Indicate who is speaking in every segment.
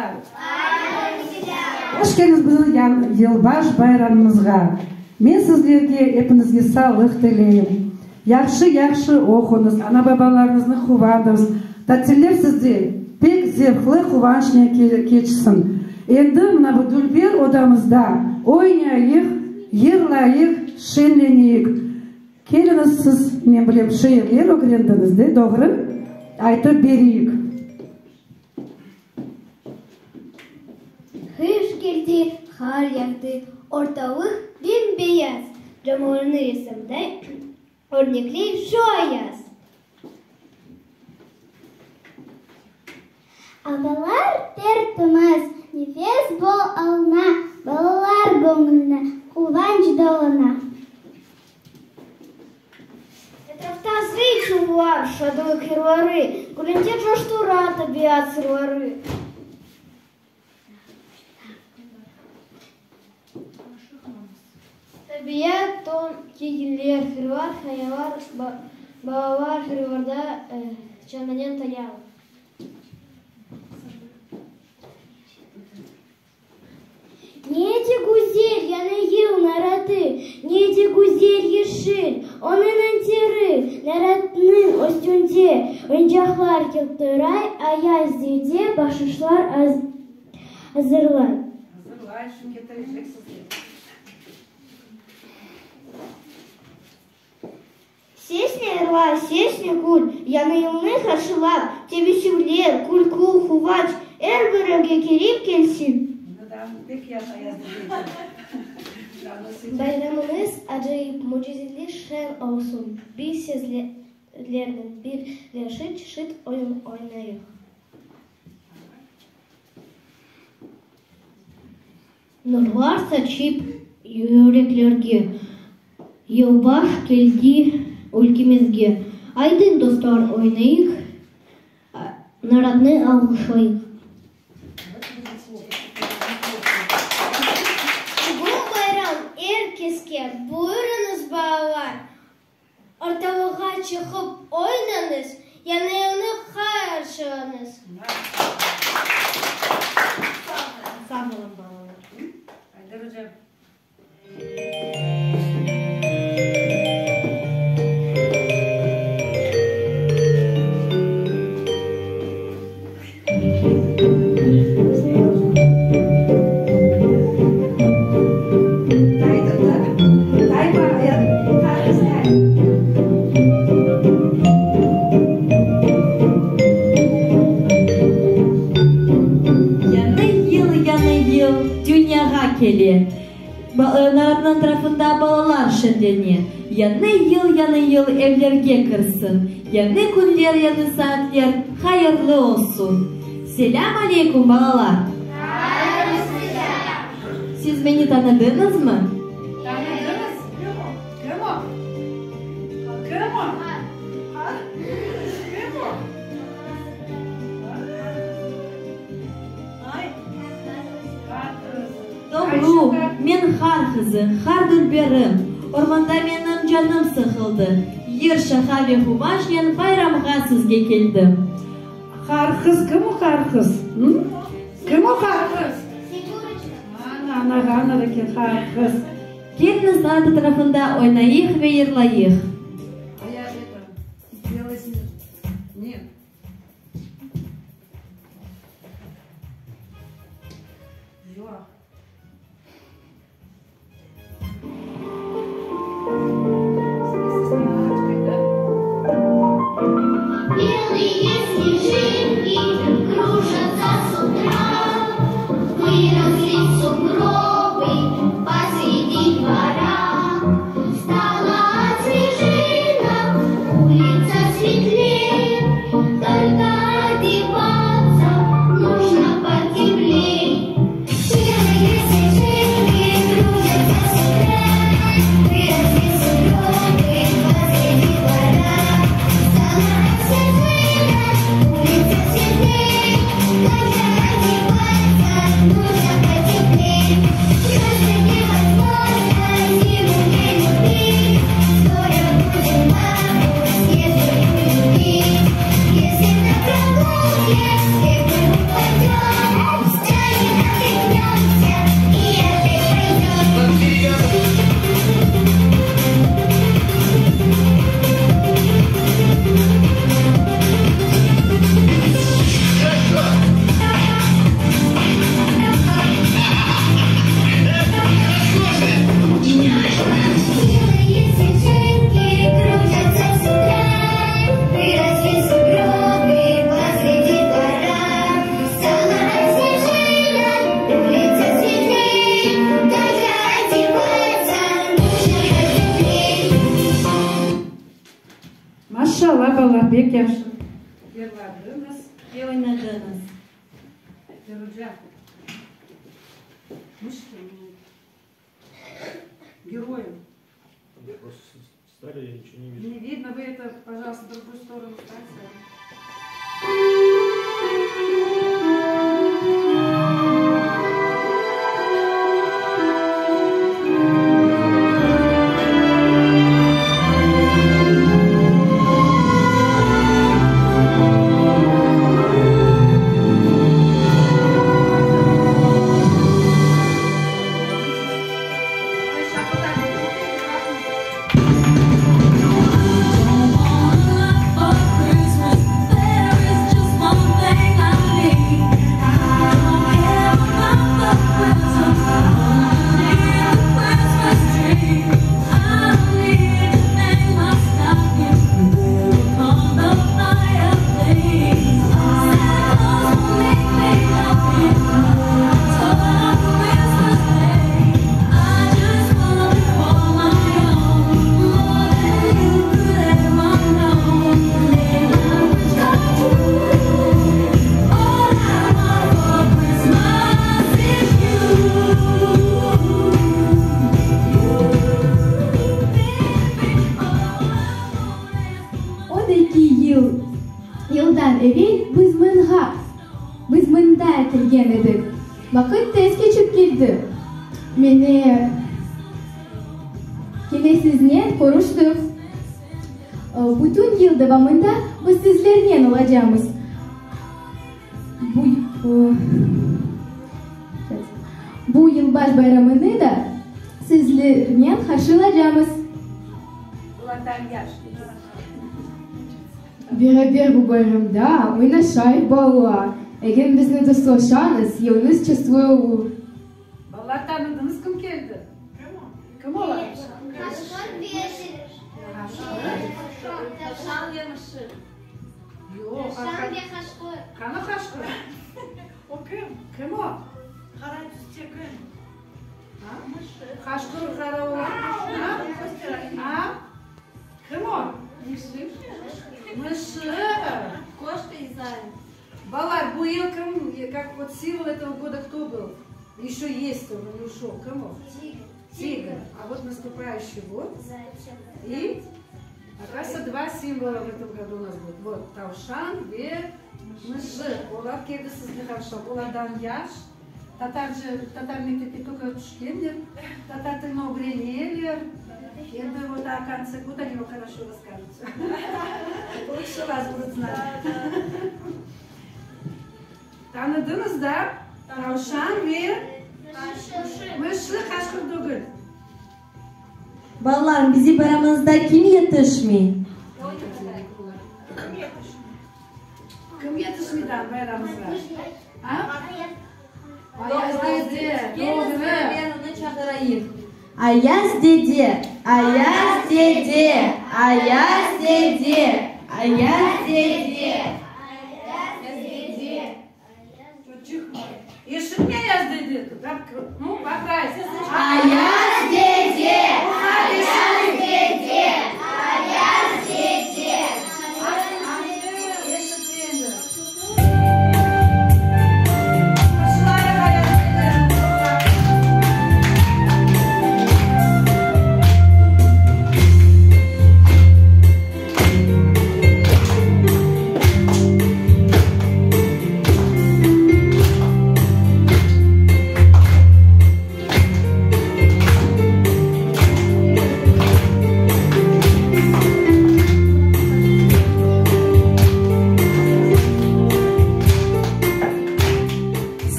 Speaker 1: balalar! Hoş keldiñiz bizim yılbaş bayramımızğa! Men sizlerge, epiñizge sağlıq tileyim. Yahşı-yahşı oquñız, ana-babalarıñıznı quvandıñız. Tatiller sizde pek zevqlı, quvançnen keçsin. Endi mına bu dülber odamızda oynayıq, yırlayıq, şeñleneyik. Keliñiz, siz, men bilem, şiirler ögrendiñiz de, doğru? Aytıp bereyik.
Speaker 2: Qış keldi, qar yağdı, ortalıq bem-beyaz, Camlarnı resimday örnekley şu ayaz.
Speaker 3: Avalar ter-temiz, nefes bol alına, Balalar göñlüne quvanç dolana.
Speaker 2: Etrafta zıy-çuvlar, şadlıq yırları, Gülünce coştura tabiat sırları. Tabiat ton kiyginler, hırlar, hayalar, balalar hırlarda çananen tayalar.
Speaker 3: Ne de güzel Yañı yıl naratı, Ne de güzel yeşil onıñ anteri, Naratnıñ üstünde oyuncaqlar yıltıray, Ayaz dede bahşışlar azırlay.
Speaker 1: Azırlay, şimdi ketirecek sizge.
Speaker 2: Sesnen yırla, sesnen kül, Yañı yılnı qarşılap, Tebessümler, külkü, quvanç Er bir evge kirip kelsin.
Speaker 3: Bayramıñız acayip, mücizeli, şeñ olsun! Biz sizlernen birleşip çeşit oyun oynayıq.
Speaker 2: Nurlar saçıp yüreklerge, Yılbaş keldi ülkemizge. Aydıñ, dostlar, oynayıq, Naratnı alğışlayıq.
Speaker 3: Bugün bayram er keske, buyurıñız, balalar, Ortalıqqa çıqıp oynañız, Yañı yılnı qarşılañız.
Speaker 1: Sağ olun, balalar. Ayder ocam.
Speaker 4: Yañı yıl, yañı yıl dünyağa kele, Naratnıñ etrafında balalar şeñlene. Yañı yıl, yañı yıl evlerge kirsin, Yañı künler, yañı saatler hayırlı olsun! Selâm aleyküm, balalar!
Speaker 3: Aleyküm selâm!
Speaker 4: Siz meni tanıdıñızmı?
Speaker 1: Tanıdıñız? Kim o? Kim o? Kim o? Kim o?
Speaker 4: Doğru, men har qızı, har dülberim. Ormanda menim canım sıqıldı. Yır, şaqa ve quvançnen bayramğa sizge keldim.
Speaker 1: Har qız, kim o har qız? Kim o har qız? Ana, ana, anadaki har qız.
Speaker 4: Keliñiz narat etrafında oynayıq ve yırlayıq.
Speaker 1: Bek yahşı yırladıñız.
Speaker 4: Ve oynadıñız.
Speaker 1: Feruca. Geroyım.
Speaker 5: Стали, я ничего не вижу.
Speaker 1: Не видно, вы это, пожалуйста, в другую сторону станьте.
Speaker 6: On eki yıl, yıldan evel biz mınğa, biz mında kelgen edik. Vaqıt tez keçip keldi. Mene, kene siznen körüştik. Bütün yıl devamında biz sizlernen olacamız. Bu, bu yılbaş bayramını da sizlernen qarşılacamız.
Speaker 7: Beraber bu bayramda oynaşayıq, balalar. Eger bizni dostlaşañız, yılıñız çastlı olur.
Speaker 1: Balalar, tanıdıñız kim keldi? Kim olar?
Speaker 2: Qaşqır ve
Speaker 4: Tavşan ve mışıq.
Speaker 1: Yoq.
Speaker 2: Tavşan ve qaşqır.
Speaker 1: Qani qaşqır?
Speaker 8: O kim?
Speaker 1: Kim o?
Speaker 8: Qara tüste kim?
Speaker 1: Qaşqır qara ola? A? Kim o?
Speaker 4: Mışıq.
Speaker 1: Mışıq.
Speaker 4: Кошка и заяц.
Speaker 1: Balalar, bu yıl kim, как вот символ этого года кто был? Еще есть он, он не ушел. Кому? Тигр. А вот наступающий год. И, оказывается, два символа в этом году у нас будет. Вот, tavşan ve mışıq. Olar keldi sizni qarşılap. Olardan yaş. Tatarca, tatar mektepke только tüşkenler. Tatar tilini ögreneler. Endi вот о конце года они вам хорошо расскажут. Лучше вас будут знать. Tanıdıñız da? Tavşan ve mışıq qaşqır degil.
Speaker 4: Balalar, bizim bayramımızda kim yetişmey?
Speaker 1: Kim yetişmey bayramımızğa? A? Ayaz dede,
Speaker 4: Keliñiz
Speaker 1: doğru.
Speaker 4: beraber onı çağırayıq. Ayaz dede, Ayaz dede, Ayaz dede, Ayaz dede.
Speaker 1: Eşitmey Ayaz dede. Ну, baqay.
Speaker 2: Ayaz dede! Ayaz dede! Ayaz dede!
Speaker 1: Eşitmedi. Qarşılayıq Ayaz dedeni.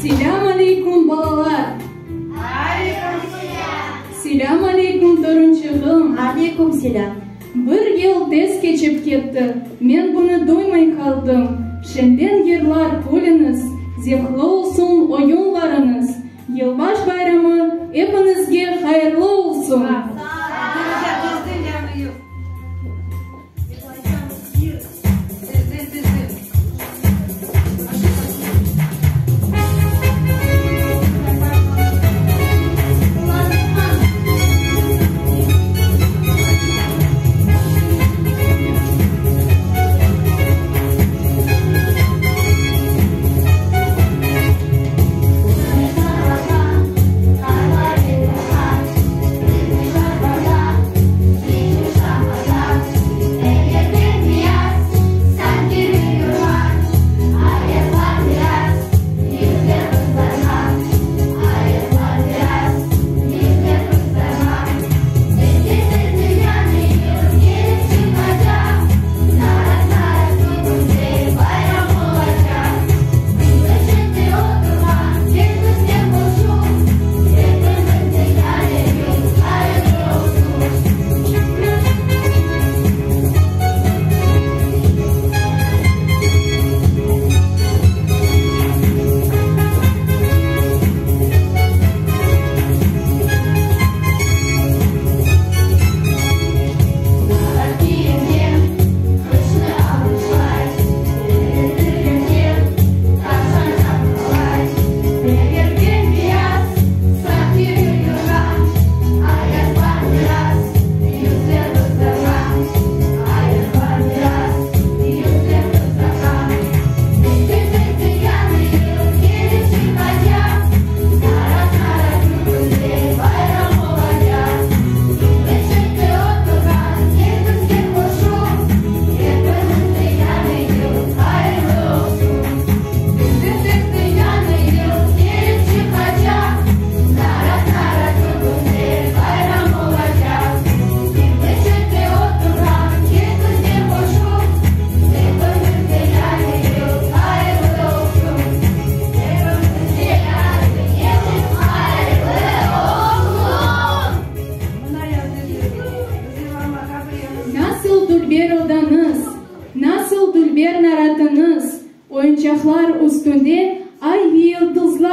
Speaker 6: Selâm aleyküm, balalar. Selâm aleyküm, torunçığım.
Speaker 4: Aleyküm selâm.
Speaker 6: Bir yıl tez keçip ketti. Men bunı duymay qaldım. Şeñden yırlar küliñiz, zevqlı olsun oyunlarıñız. Yılbaş bayramı epiñizge hayırlı olsun.
Speaker 1: Tezden yañı yıl. Tezden, tezden.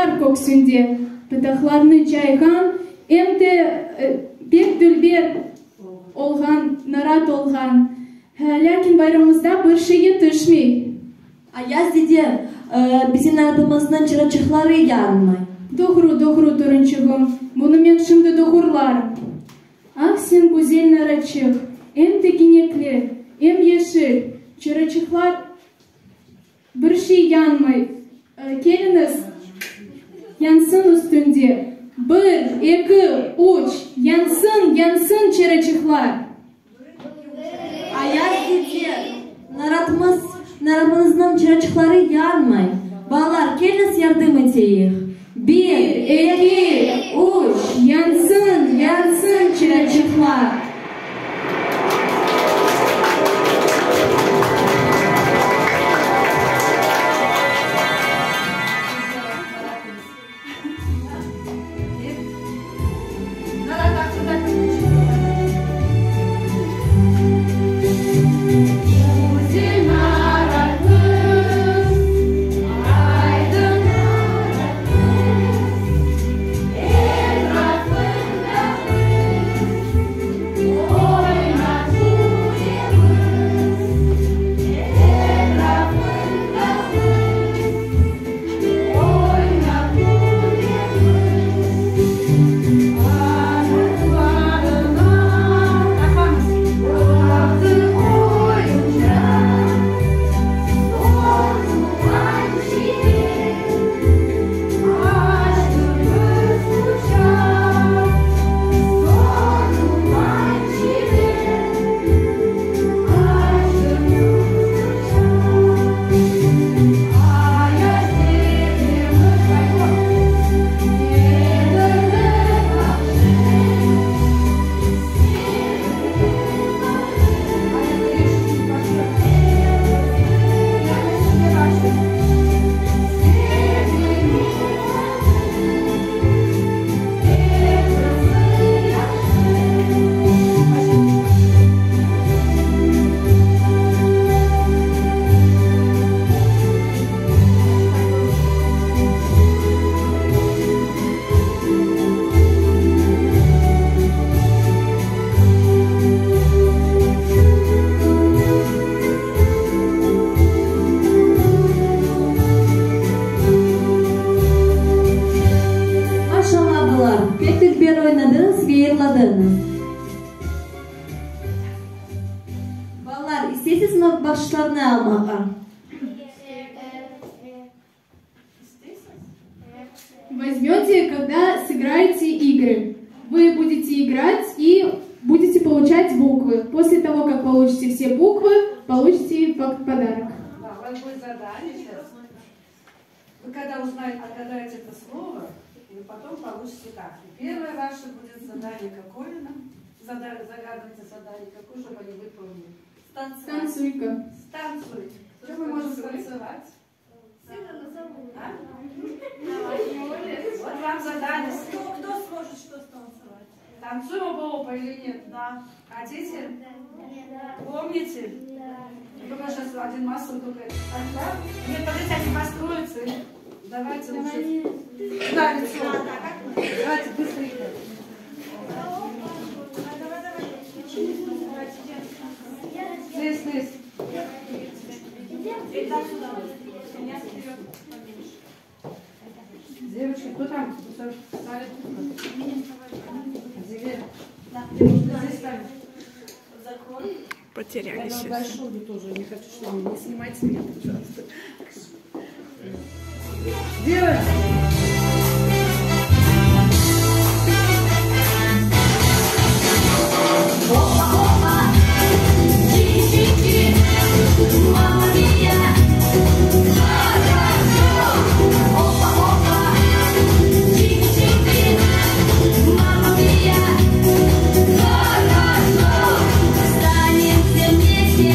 Speaker 6: Quşlar köksünde pıtaqlarını cayğan, em de pek dülber olğan narat olğan. Lâkin bayramımızda bir şey yetişmey.
Speaker 4: Ayaz dede, bizim naratımıznıñ çıraçıqları yanmay.
Speaker 6: Doğru, doğru, torunçığım, bunı men şimdi doğurlarım. Ah, sen güzel naraçıq, em teginekli, em yeşil, çıraçıqlar bir şey yanmay. Keliñiz, yansın üstünde. Bir, eki, üç, yansın, yansın çıraçıqlar!
Speaker 4: Ayaz dede, naratımız, naratımıznıñ çıraçıqları yanmay. Balalar, keliñiz yardım eteyik. Bir,
Speaker 6: eki, üç, yansın, yansın çıraçıqlar!
Speaker 4: Maşallah balalar, pek dülber oynadıñız ve yırladıñız. Balalar, isteysizmi bahşışlarnı almağa?
Speaker 6: Возьмете, когда сыграете игры. Вы будете играть и будете получать буквы. После того, как получите все буквы, получите подарок.
Speaker 1: Да, у вас будет задание сейчас. Вы когда узнаете, отгадаете это слово, вы потом получите так. И первое ваше будет задание какое нам? Загадывайте задание, какое, чтобы они выполнили.
Speaker 8: Станцевать.
Speaker 6: Станцуй-ка.
Speaker 1: Станцуй. Что мы можем станцевать? А? Вот вам задание.
Speaker 8: Кто сможет что станцевать?
Speaker 1: Танцуем оба-опа или нет?
Speaker 8: Да.
Speaker 1: Хотите?
Speaker 2: Да.
Speaker 1: Помните?
Speaker 2: Да.
Speaker 1: Только сейчас один массу только. Да? Нет, подождите, они построятся. Давайте лучше. Да, лицо. Давайте быстренько.
Speaker 8: Давай, давай.
Speaker 1: Здесь, здесь.
Speaker 8: Дай сюда. Меня вперед поменьше.
Speaker 1: Девочки, кто там? Стали? Где? Здесь ставим.
Speaker 8: Потерялись.
Speaker 1: Я большую тоже не хочу, чтобы не снимайте меня, пожалуйста. Делаем.
Speaker 5: Опа-опа, чики-чики, мама мия, хорошо. Опа-опа, чики-чики, мама мия, хорошо. Станем все вместе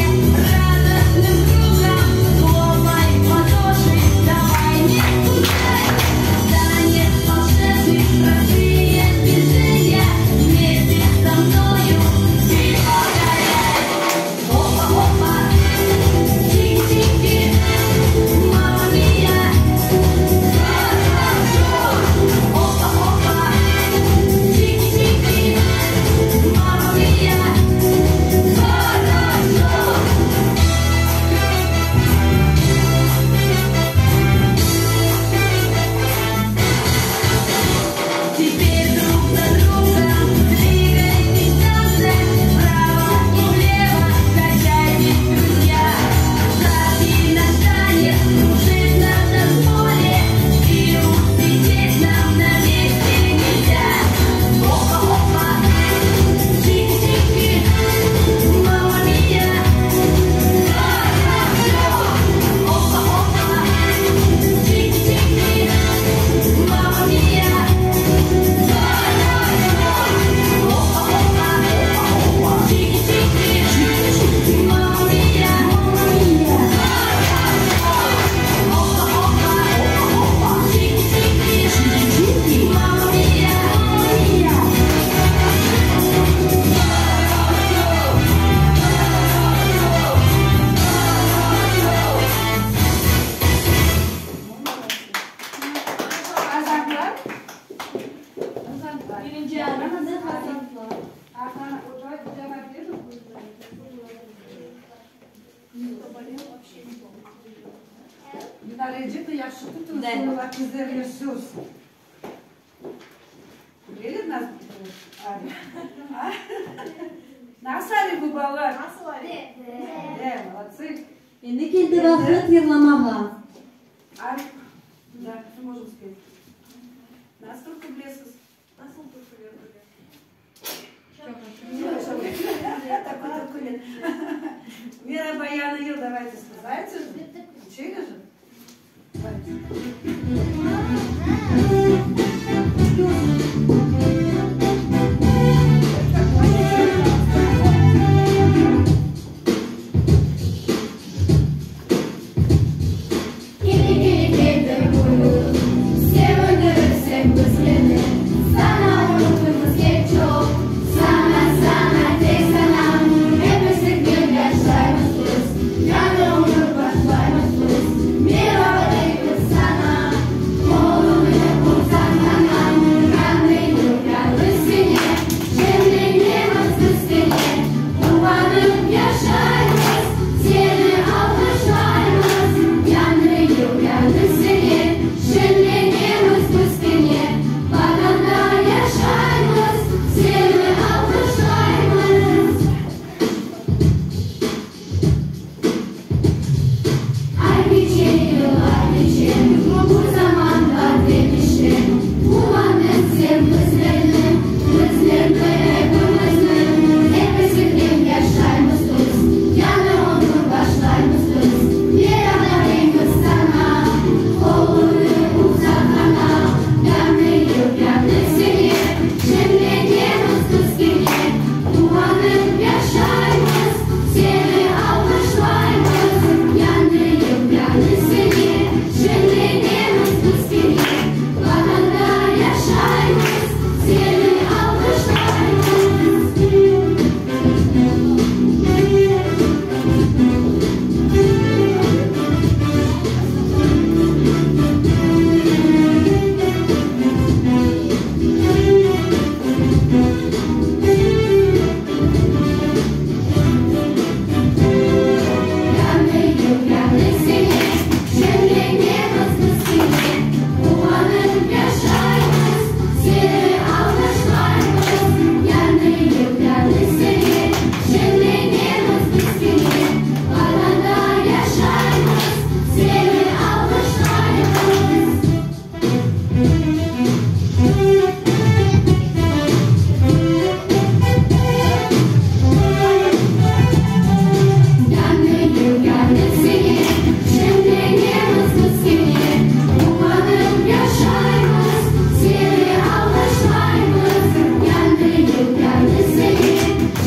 Speaker 5: радостным кругом, хлопай в ладоши, давай не скучай.
Speaker 1: Qazanlar.
Speaker 4: Birinci arifni qazanlar.
Speaker 1: Narecik yahşı tutuñız,
Speaker 4: Да.
Speaker 1: soñra tizerleşiz. Bileli nasıl arif? A? Nasıl arif bu balalar?
Speaker 8: Nasıl arif?
Speaker 1: De, молодцы.
Speaker 4: Endi keldi vaqıt yırlamağa.
Speaker 1: Arif, да, мы можем спеть. Nasıl türkü bilesiz?
Speaker 8: Nasıl türküler bile?
Speaker 1: Такой türküler. Merhaba yañı yıl, давайте знаете же? Учили же? Давайте.
Speaker 5: Keli keli keldi bu yıl, sevindiripsen bizlerni, Saña ümütimiz pek çoq, saña, saña, tek saña, Episi yaşaymız biz, yañı ömür başlaymız biz, Meraba deymiz saña, qolunı uzatqana, Yañı yıl, yañı sene, şeñlenemiz biz kene, Quvanıp yaşaymız, seni alğışlaymız, Yañı yıl, yañı sene, şeñlenemiz biz kene, Vatanda yaşaymız, seni alğışlaymız. Ay keçe yıllar keçe, bu zamanlar deñişe, Quvandır sen bizlerni, bizlerni epimizni, Episi yaşaymız biz, yañı ömür başlaymız biz, Meraba deymiz saña, qolunı uzatqana, Yañı yıl, yañı sene, şeñlenemiz biz kene, Quvanıp yaşaymız, seni alğışlaymız, Yañı yıl, yañı sene, şeñlenemiz biz kene, Vatanda yaşaymız, seni alğışlaymız. Yañı yıl, yañı sene, şeñlenemiz biz kene, Quvanıp yaşaymız, seni alğışlaymız. Yañı yıl, yañı sene, şeñlenemiz biz kene, Vatanda yaşaymız, seni alğışlaymız. Yañı yıl, yañı sene, şeñlenemiz biz kene, Quvanıp yaşaymız, seni alğışlaymız. Yañı yıl, yañı sene,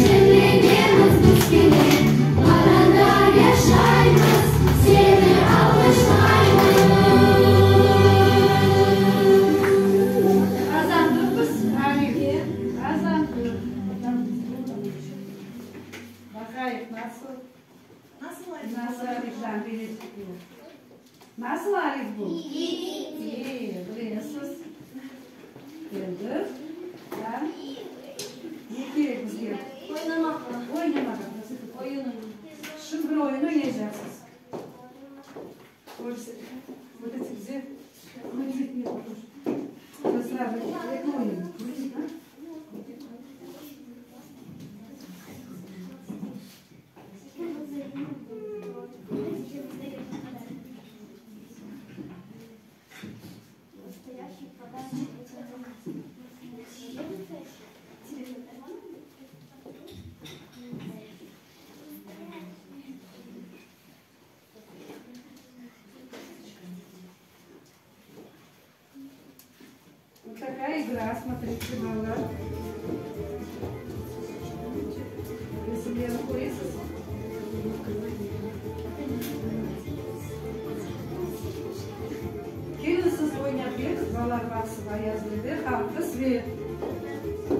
Speaker 5: şeñlenemiz biz kene, Vatanda yaşaymız, seni alğışlaymız.
Speaker 1: Qazandıq biz, Arif. Qazandıq. Baqayıq, nasıl?
Speaker 8: Nasıl arif?
Speaker 1: Nasıl ariften bilecek bu? Nasıl arif bu? İyi, bilesiz. Endi. Да. Ne kerek bizge?
Speaker 3: Oynamağa.
Speaker 1: Oynamağa.
Speaker 3: Oyun
Speaker 1: Şimdi bir oyun oynaycaqsız. Вот эти где? Ну, нет, нет, вот сразу eki oyun. А?
Speaker 3: Настоящий подарок.
Speaker 1: Вот такая игра, смотрите, balalar. Resimlerni köresiz. Keliñ siz oynap beriñiz, balalar baqsın, Ayaz dede, Qalqız ve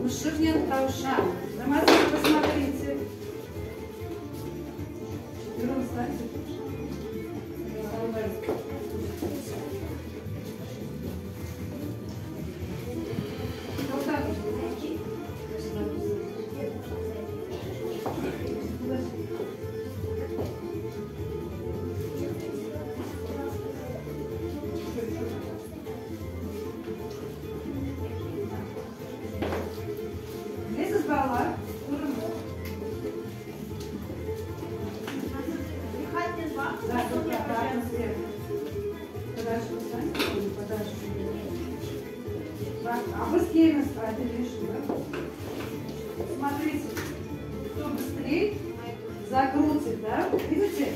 Speaker 1: mışıqnen tavşan. Ramazan, посмотрите. Берем, встаньте. Давай. А вы с кем Смотрите, кто быстрее закрутит, да? Видите?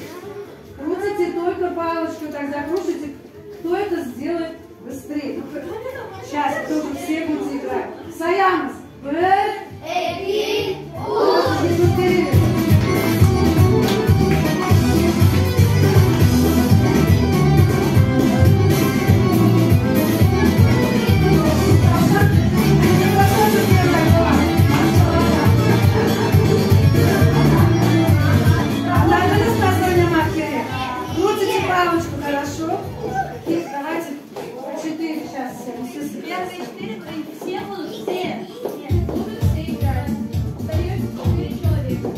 Speaker 1: Крутите только палочку, так закрутите. Кто это сделает быстрее? Сейчас тоже все будете играть. Sayamız. Bir.
Speaker 2: Eki,
Speaker 1: üç. Крутите палочку, хорошо? Давайте по четыре сейчас.
Speaker 4: Первые четыре, все будут, все. Будут все играть. Остается четыре человека.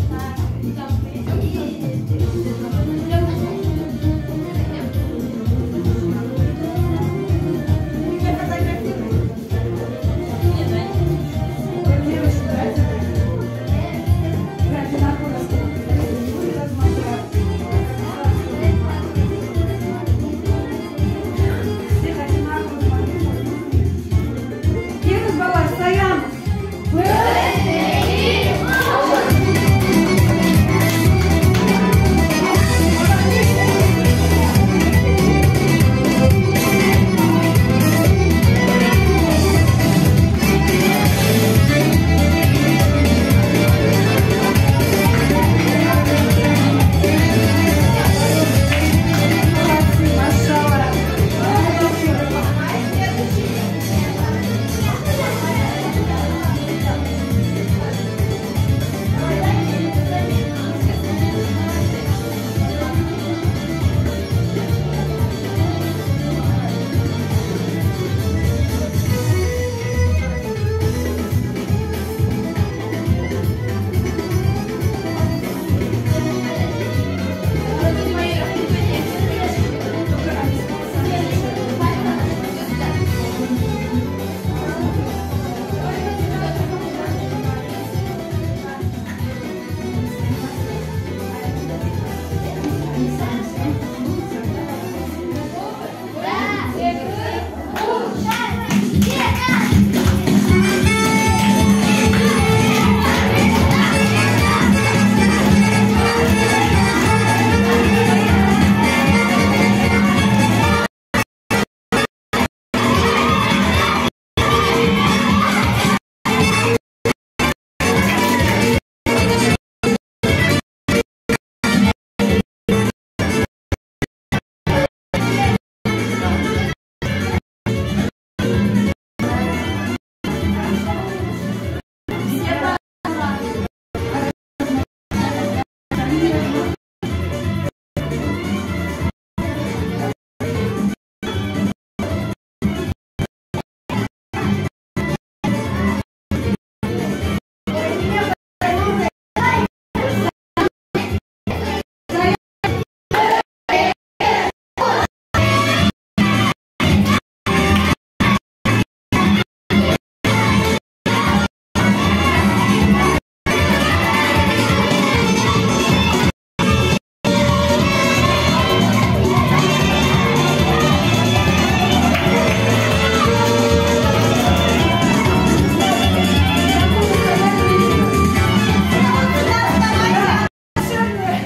Speaker 1: Девочки, давайте. Давайте на Всех одинаково смотрите. Keliñiz balalar, sayamız. Bir. Молодцы, maşalla.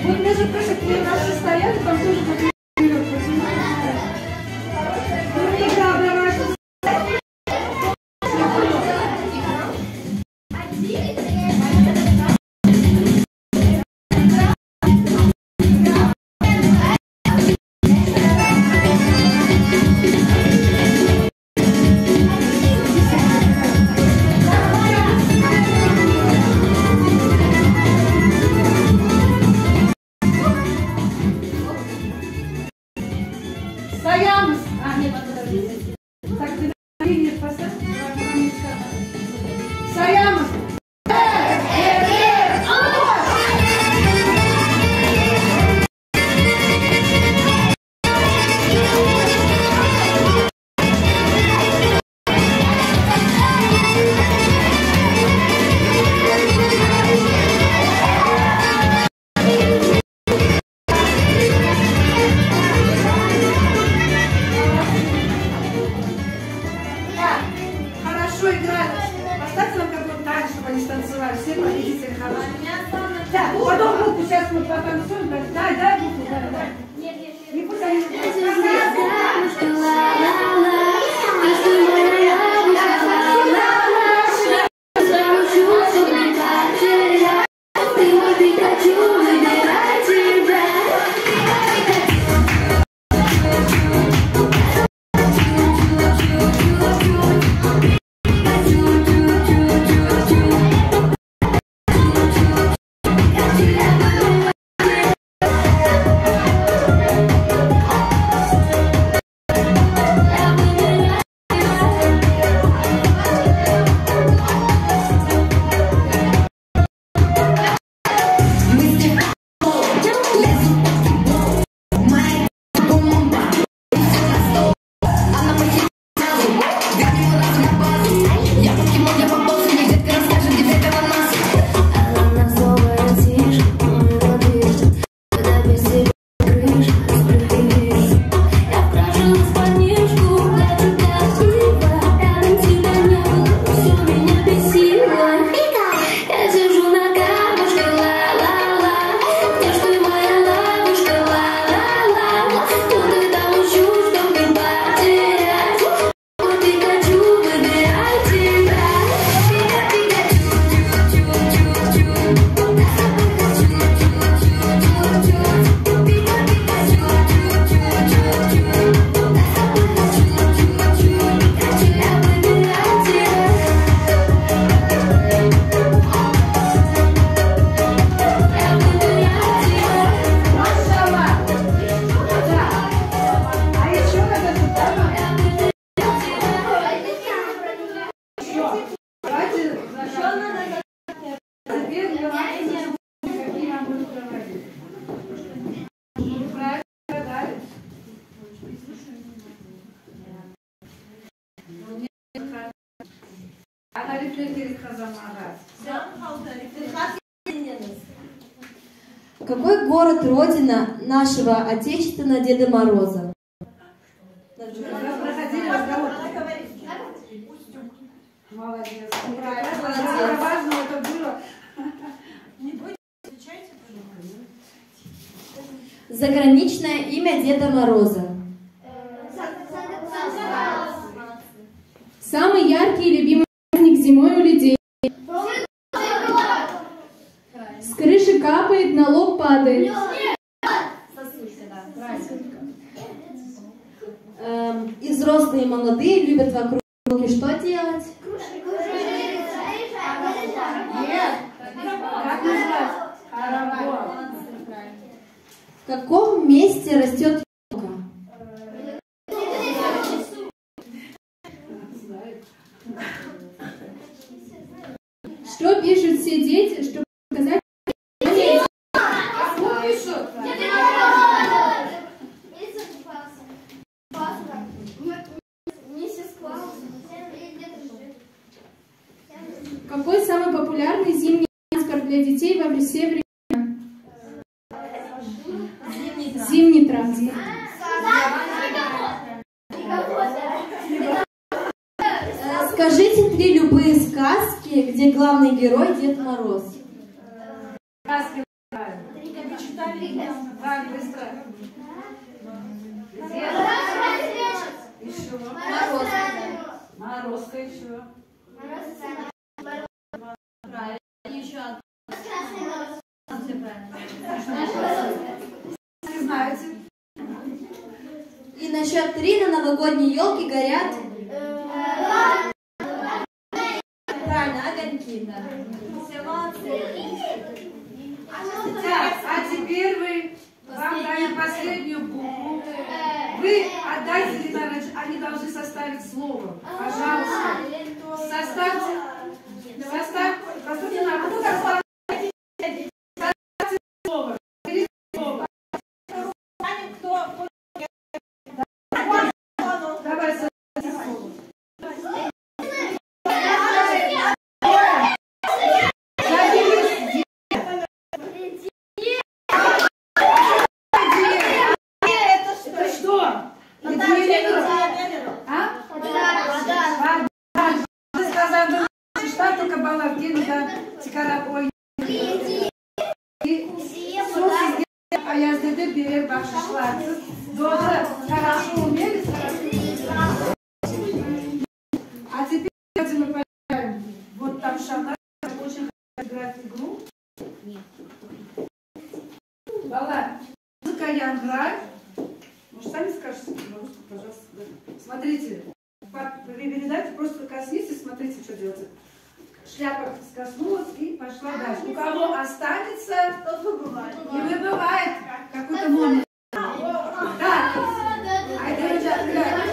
Speaker 1: Вот, между прочим, наши стояли, там тоже такие вперед потянулись. Вероника, давай. Sayamız. А, нет, подождите. Так, ты на линию поставь. Sayamız. Так, хорошо. Хорошо играли. Поставьте нам какой-то танец, чтобы они станцевали. Все победители хорошие. Так, потом букву сейчас мы потанцуем. Дай, дай букву, дай, дай. Не пусть они...
Speaker 4: Какой город родина нашего отечественного Деда Мороза?
Speaker 1: Проходили разговор. Молодец. Правильно. Важно это было.
Speaker 8: Не будете отвечайте, пожалуйста.
Speaker 4: Заграничное имя Деда Мороза.
Speaker 6: Самый яркий и любимый праздник зимой у людей. С крыши капает, на лоб падает.
Speaker 4: Эм, и взрослые, и молодые любят вокруг елки что делать?
Speaker 1: Нет. Как назвать? Хоровод.
Speaker 4: В каком месте растет елка?
Speaker 6: Что пишут все дети, чтобы сказать
Speaker 1: Что пишут?
Speaker 6: Какой самый популярный зимний транспорт для детей во все времена? Зимний транспорт.
Speaker 4: Скажите три любые сказки, где главный герой Дед Мороз.
Speaker 1: Сказки. Правильно, быстро. Где? Еще. Морозко еще. Не знаете.
Speaker 4: И на счет три на новогодней елке горят... Правильно, огоньки. Да. Все, молодцы.
Speaker 1: Так, а теперь вы вам дали последнюю букву. Вы отдайте, Лена Иванович, они должны составить слово. Пожалуйста. Составьте. Составь. Составьте нам. А ну как составьте слово. Бери слово. Давай составьте слово. Садись. Это что? А? Подарок. Nu-ка, balalar, keliñ da tikarar oynayıq. Soñ sizge Ayaz dede berer bahşışlar. Siz doğru, хорошо умели, хорошо. А теперь давайте мы поиграем. Вот там Шана очень хотят играть в игру. Balalar, музыка yañğıray. Может, сами скажете на русском, пожалуйста. Да. Смотрите, передайте, просто коснитесь, смотрите, что делать. Шляпа коснулась и пошла дальше. У кого останется,
Speaker 2: Тот выбывает.
Speaker 1: не выбывает какой-то момент. Так,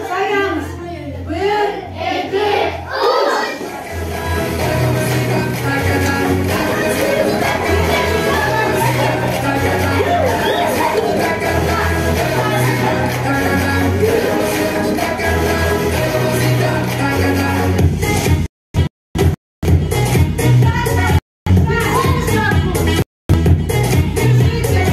Speaker 1: sayamız. Bir, eki, üç. Держите.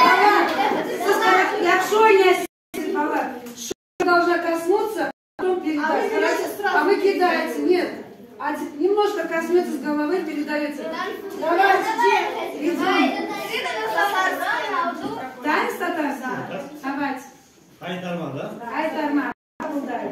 Speaker 1: Bala, yahşı oynaysız, bala. Что должна коснуться, потом передать. Хорошо? А вы кидаете, нет. А немножко коснется с головы, передаете. Давайте, идем. Танец татарский? Давайте.
Speaker 9: Haytarma, да?
Speaker 1: Haytarma. Qabulday.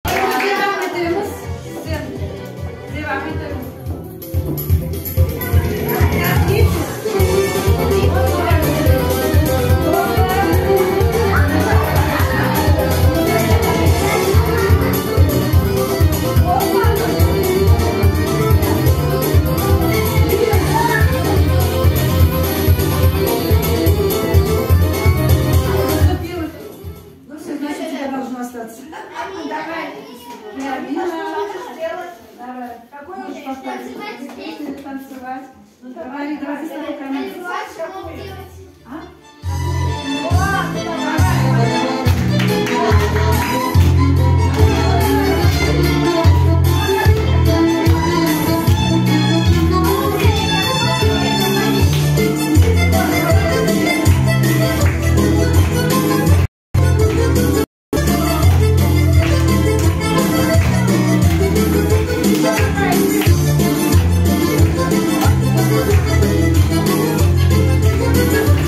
Speaker 1: Devam etemiz. Sen devam etemiz. Коснитесь. Вот сюда. Наступило. Ну все, значит, у тебя должно остаться. Давай. Амина. Давай.
Speaker 8: Какой
Speaker 1: Можешь поставить? Или танцевать. Давай, давай, с тобой команду. А?
Speaker 5: Thank you.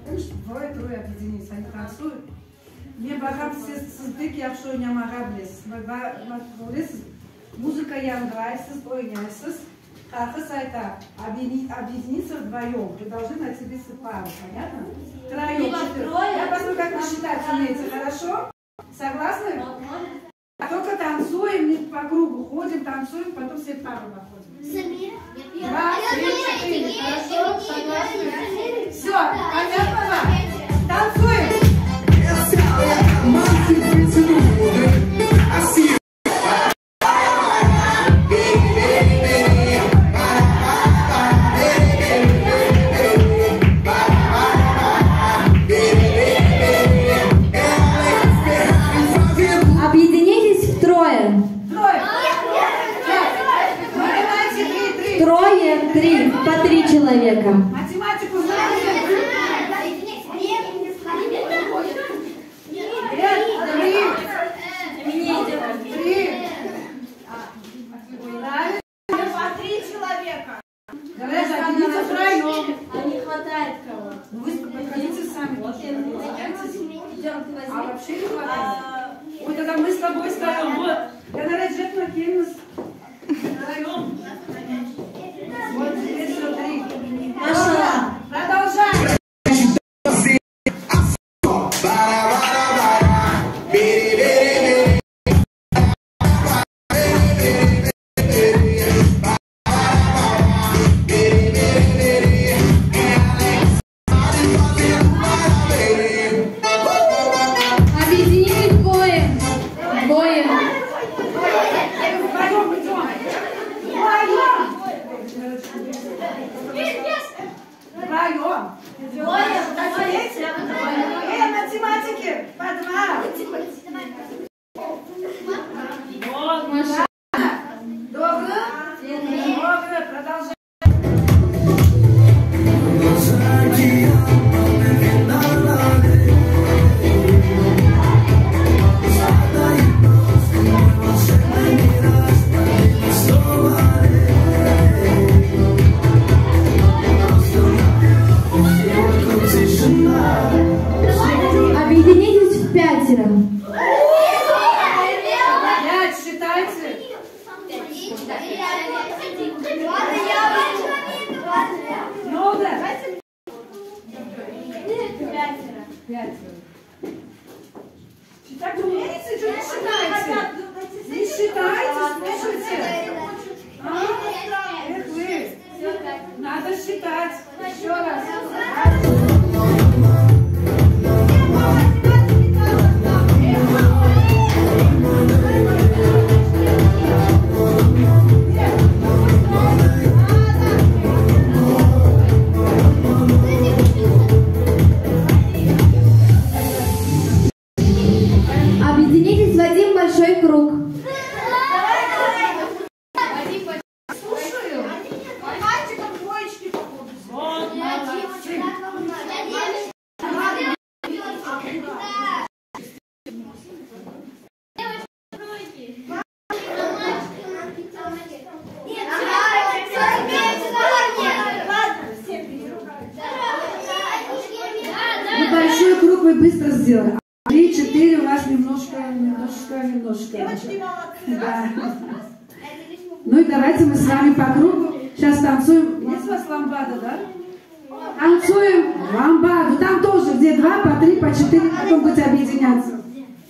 Speaker 1: Помнишь, двое-трое объединились, они танцуют. Men baqam, siz, siz pek yahşı oynamağa bilesiz. Bilesiz, muzıka yañğıray, siz oynaysız. Qarqız ayta, объединиться вдвоем. Вы должны найти пару, понятно? Втроем. Я посмотрю, как вы считать умеете, хорошо? Согласны? Только танцуем, не по кругу ходим, танцуем, потом все пару находим. Два, три, четыре. Хорошо? Согласны? Все, понятно вам? Танцуем!
Speaker 4: Объединитесь втрое.
Speaker 1: Трое. Пять. Давайте три, три.
Speaker 4: Трое, три, по три человека.
Speaker 1: Математику знаете? Три. Три. Правильно.
Speaker 8: По три человека.
Speaker 1: Говорят, объединиться втроем.
Speaker 4: А не хватает кого.
Speaker 1: Ну вы подходите сами. А вообще не хватает? Ой, тогда мы с тобой ставим. Вот. Я на Реджеп накинулась. Втроем. Вот теперь все три.
Speaker 4: Маша.
Speaker 1: Продолжаем.
Speaker 7: Объединились двое. Двое.
Speaker 1: Вдвоем идем. Вдвоем. Вдвоем. Эй, математики, по два.
Speaker 7: Маша.
Speaker 1: Добро? Добро, продолжаем.
Speaker 4: Объединитесь в пятеро.
Speaker 1: Пять, считайте. Много? Пятеро. Считать умеете? Что не считаете? Не считайте, слушайте. А? Эх вы. Надо считать. Еще раз.
Speaker 4: Объединитесь в один большой круг.
Speaker 1: Слушаю.
Speaker 8: Мальчикам двоечки походу.
Speaker 1: Вот, молодцы. Ну, большой круг вы быстро сделали. Три, четыре у вас немножко, немножко, немножко.
Speaker 8: Девочки молодцы.
Speaker 1: Да. Ну и давайте мы с вами по кругу сейчас танцуем. Есть у вас ламбада, да? Танцуем ламбаду. Там тоже, где два, по три, по четыре, потом будете объединяться.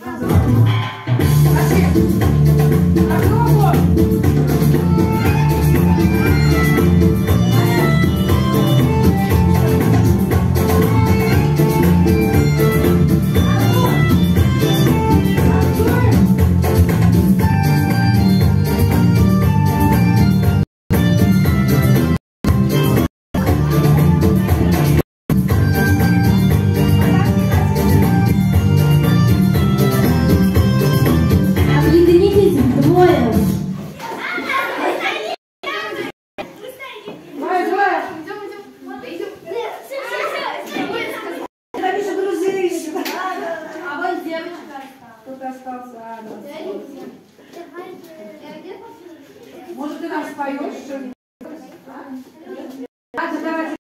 Speaker 1: Пошли. По кругу. Танцуем.
Speaker 4: Объединитесь вдвое.
Speaker 1: Двое, двое. Я вижу друзей еще.
Speaker 4: А вот девочка.
Speaker 1: Кто-то остался. А, да. Может, ты нам споешь что-нибудь? А? Ладно, давайте.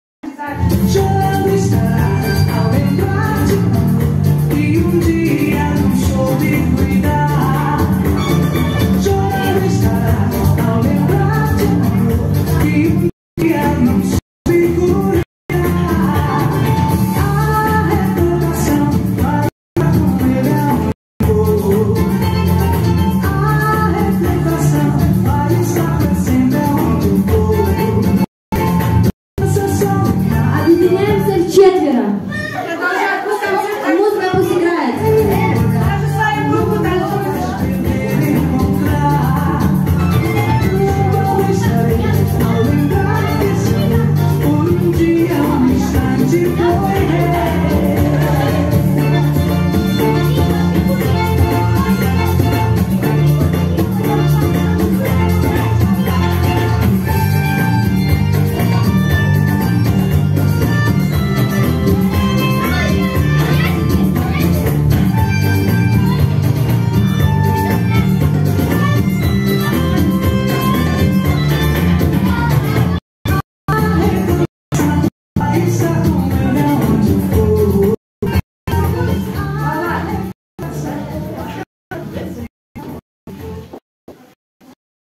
Speaker 4: Четверо. Музыка пусть играет.
Speaker 1: Даже свою группу танцуешь.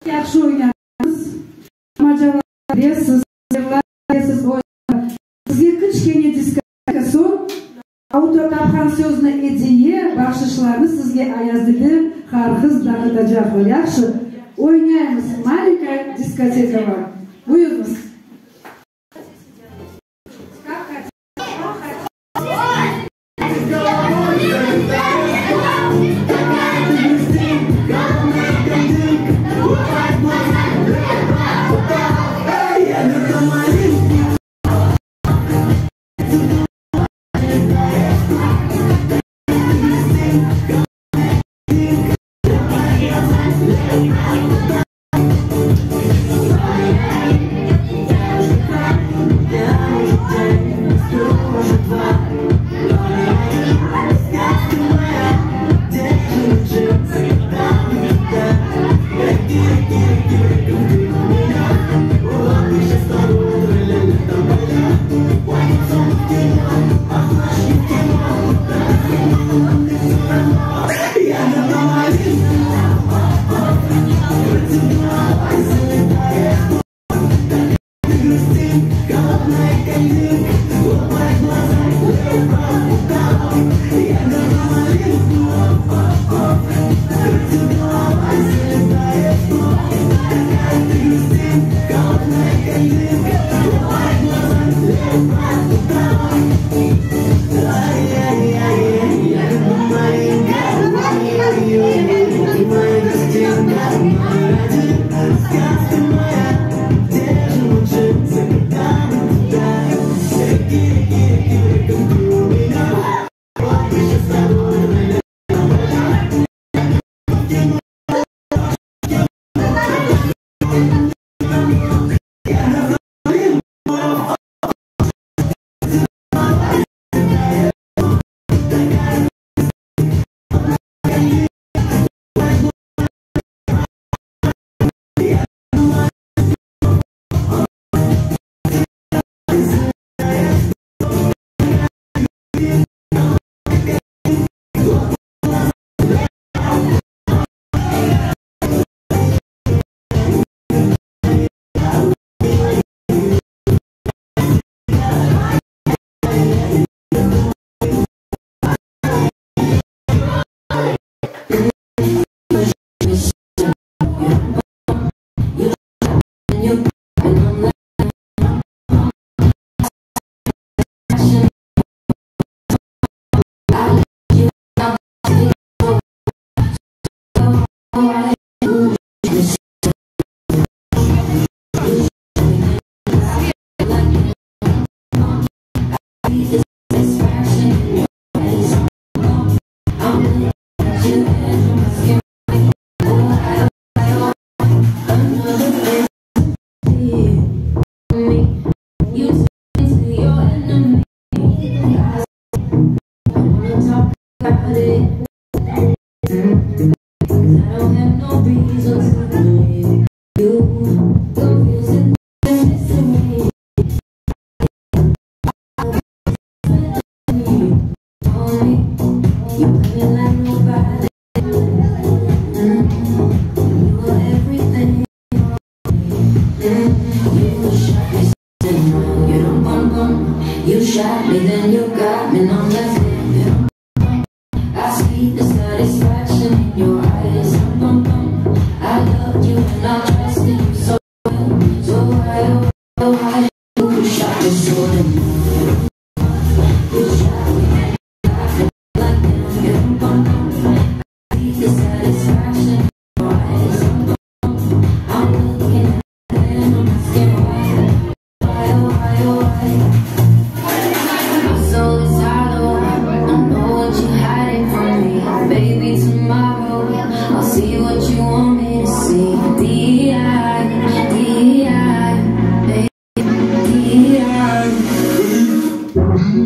Speaker 9: Yahşı oynadıñız, macalar bilesiz, yırlar bilesiz, oyunlar. Sizge kiçkene diskoteka, soñ autor tapqan sözni ediye, bahşışlarnı sizge Ayaz dede Qarğız dağıtacaqlar. Yahşı, oynaymız, malenkaya diskoteka bar. Buyurıñız.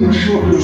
Speaker 9: Maşallah,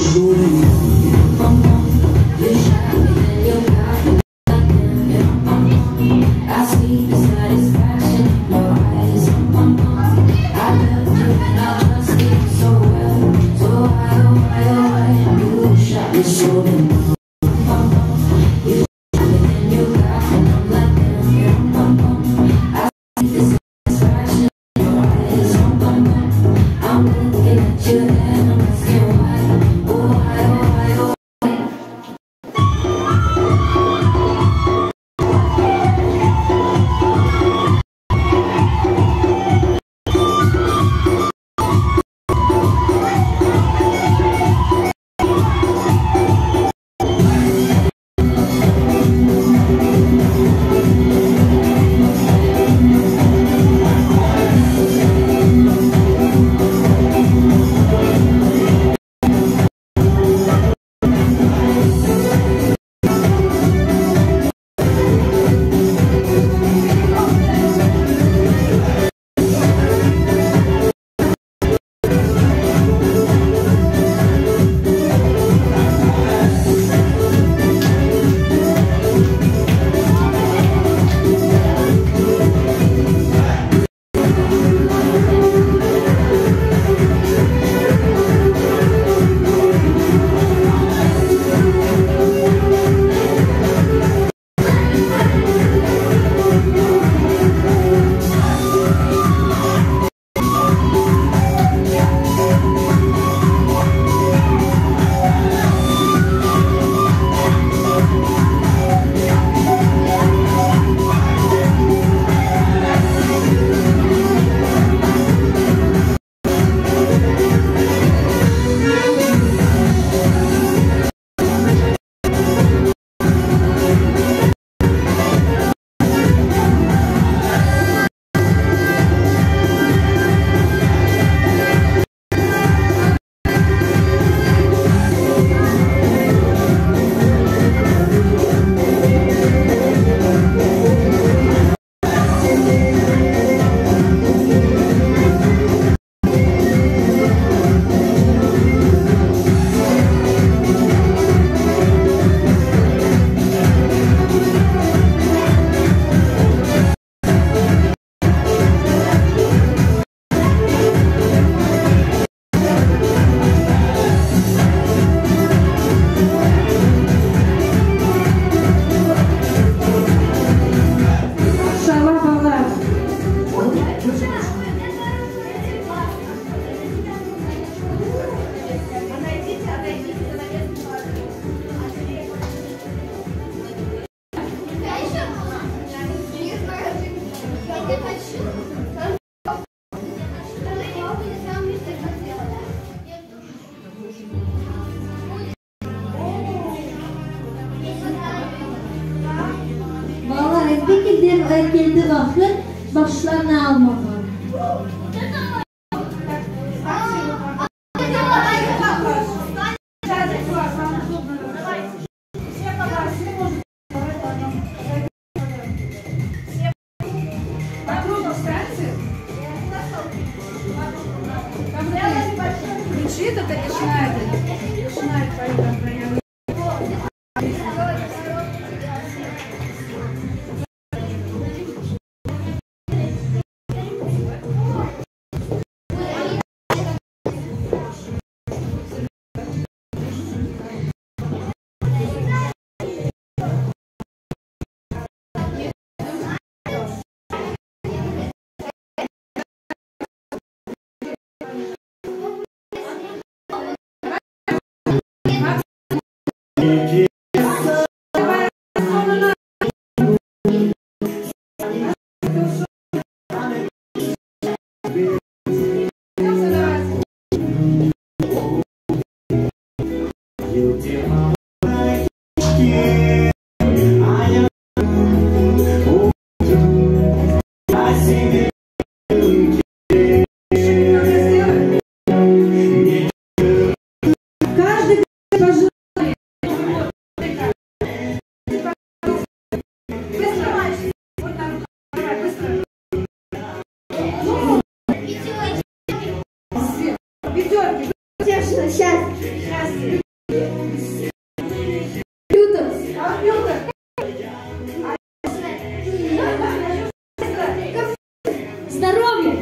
Speaker 9: balalar.
Speaker 4: Balalar, endi keldi vaqıt bahşışlarnı almağa.
Speaker 9: Каждый пожелание. Пятерки.
Speaker 2: Хорошо, сейчас.
Speaker 1: Счастье.
Speaker 7: Компьютер.
Speaker 1: Компьютер.
Speaker 4: Здоровье.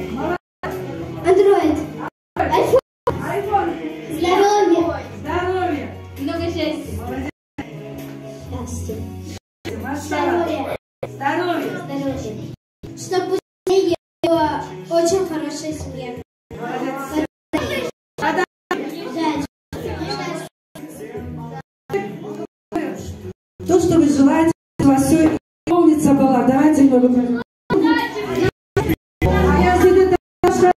Speaker 2: Андроид. Айфон.
Speaker 1: Айфон.
Speaker 2: Здоровье.
Speaker 1: Здоровье.
Speaker 7: Много счастья.
Speaker 1: Молодец.
Speaker 2: Счастье.
Speaker 1: Машалла.
Speaker 2: Здоровье.
Speaker 1: Здоровье.
Speaker 2: Здоровье. Чтобы у меня была очень хорошая семья.
Speaker 1: Молодец.
Speaker 2: Удачи.
Speaker 9: То, что вы желаете, у вас все исполнится было. Давайте немного. Ayaz dede başqa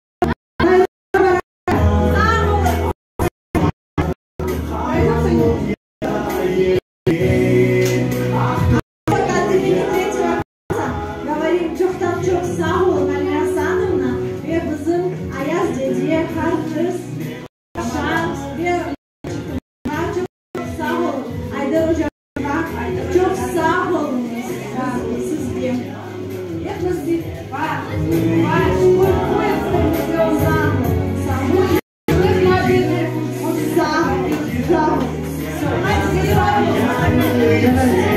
Speaker 8: От имени третьего класса говорим çoqtan çoq sağ ol, Alina Asanovna ve bizim Ayaz dede, qart qız, Şan ve çoq sağ ol, Ayder ocağa çoq sağ oluñız sizge.
Speaker 1: Hepimiz var. Var.
Speaker 8: Sağ ol, sağ ol.
Speaker 1: Мобильный.
Speaker 8: Sağ ol, sağ ol.
Speaker 1: Все.